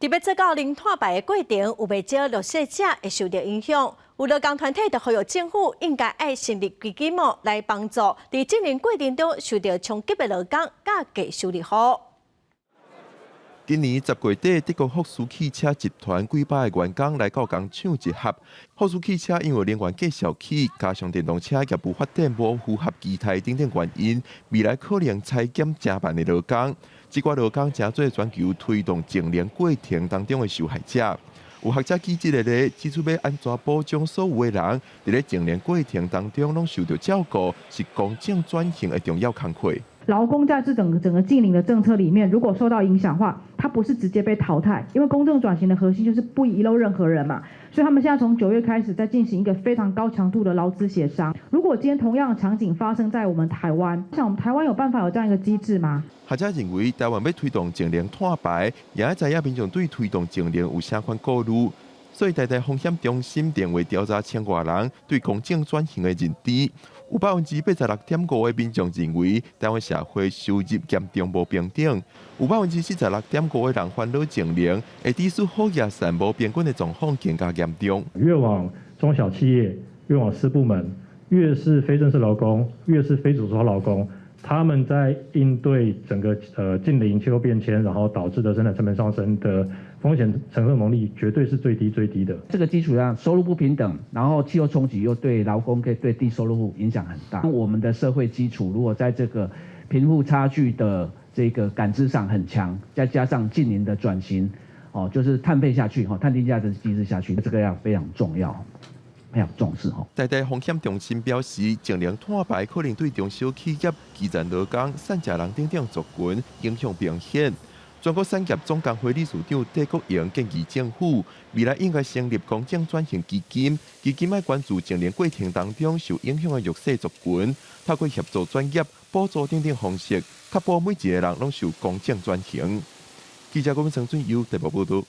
佇欲做到零碳排的過程，有袂少弱勢者會受著影響。有勞工團體就呼籲政府應該愛成立基金哦，來幫助佇淨零過程中受著衝擊的勞工，佮低收入戶。今年10月底，德國福斯汽車集團幾百个員工來到工廠集合。福斯汽車因為能源價數起，加上電動車業務發展無符合期待等等原因，未來可能裁減成萬个勞工。這寡勞工成做全球推動淨零過程當中的受害者。有學者舉這個例，指出欲按怎保障所有的人佇咧淨零過程當中攏受著照顧，是公正轉型的重要工課。勞工在這整個整個淨零的政策裡面，如果受到影響的話，他不是直接被淘汰，因為公正轉型的核心就是不遺漏任何人嘛。所以他們現在從9月開始在進行一個非常高強度的勞資協商。如果今天同樣的場景發生在我們台灣，像我們台灣有辦法有這樣一個機制嗎？學者認為，台灣欲推動淨零碳排，也愛知影民眾對推動淨零有啥款顧慮。所以，台大風險中心電話調查千外人對公正轉型的認知，有86.5%的民眾認為台灣社會收入嚴重無平等，有46.5%的人煩惱淨零會致使好額散無平均的狀況更加嚴重。越往中小企業，越往私部門，越是非正式勞工，越是非組織化勞工，他們在應對整個淨零氣候變遷，然後導致的生產成本上升的風險承受能力，絕對是最低最低的。這個基礎上，收入不平等，然後氣候衝擊又對勞工可以對低收入戶影響很大。我們的社會基礎如果在這個貧富差距的這個感知上很強，再加上淨零的轉型，哦，就是碳費下去，哈，碳定價的機制下去，這個要非常重要。非常重視吼。台大風險中心表示，淨零碳排可能對中小企業、基層勞工、散食人等等族群影響明顯。全國產業總工會理事長戴國榮建議政府未來應該成立公正轉型基金，基金愛關注淨零過程當中受影響的弱勢族群，透過協助轉業、補助等等方式，確保每一個人攏受公正轉型。記者郭文成俊優台北報導。